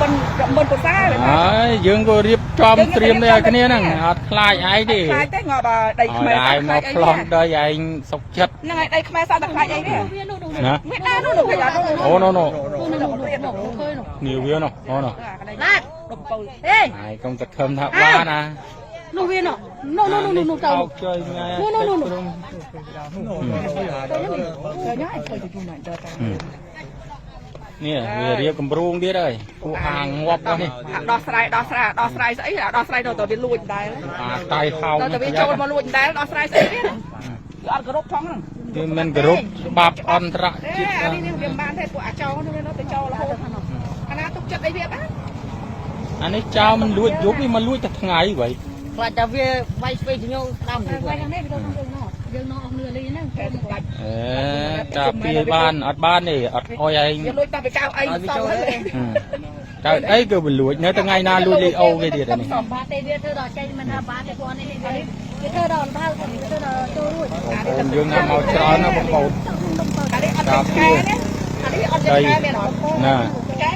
មិនមិនពុសា ហើយយើងក៏រៀបចំត្រៀមនេះឲ្យគ្នាហ្នឹងអត់ខ្លាចឯងទេ ខ្លាចទេងាប់ដីខ្មែរ ឲ្យមកប្លន់ដីឯងសុកចិត្ត ហ្នឹងហើយដីខ្មែរសោះតែខ្លាចអីទេ វានោះនោះ ណា មានដែរនោះនោះឃើញអត់នោះ អូណូណូ នោះនោះនោះឃើញនោះ នេះវានោះអូណូ ឡាត ដុំពៅ អេ ឯងកុំសង្ឃឹមថាបានណា នោះវានោះនោះនោះនោះនោះទៅ អោកចុយថ្ងៃ នោះនោះនោះ ឃើញហើយឃើញទៅយូរណាស់ដល់តា នេះវារៀបកម្រងទៀតហើយពួកអាងាប់នេះ ដោះស្រាយដោះស្រាយដោះស្រាយស្អីដោះស្រាយនៅតែវាលួចដែរ អាតៃហោ នៅតែវាចូលមកលួចដែរដោះស្រាយស្អីទៀតវាអត់គោរពផងហ្នឹង វាមិនគោរពច្បាប់អន្តរ ទេ ជាតិ អានេះវាមិនបានទេពួកអាចោនោះវានៅតែចោលរហូតអាណាទុកចិត្តអីវាបាន អានេះចោលមិនលួចយប់នេះមកលួចតែថ្ងៃវ៉ៃ ខ្លាចតែវាវាយស្វេញញោស្ដាំ វាខាងនេះវាទៅយើងនោះយើងនោះអស់នឿលីហ្នឹង តែខ្លាច អេតាពីបានអត់បានទេអត់អុយឯង វាលួចតាពីកៅអីសល់ហើយ កើតអីក៏វាលួចនៅថ្ងៃណាលួចលេអូគេទៀតនេះ បាទទេវាធ្វើដល់ចេញមិនថាបាទទេពួកនេះវាធ្វើដល់ដល់ធ្វើដល់ចូលរួច បងប្អូនយើងនៅមកច្រើនណាស់បងប្អូន អានេះអត់ចេញឆ្កែណាអានេះអត់ចេញឆ្កែមែនអត់ ណា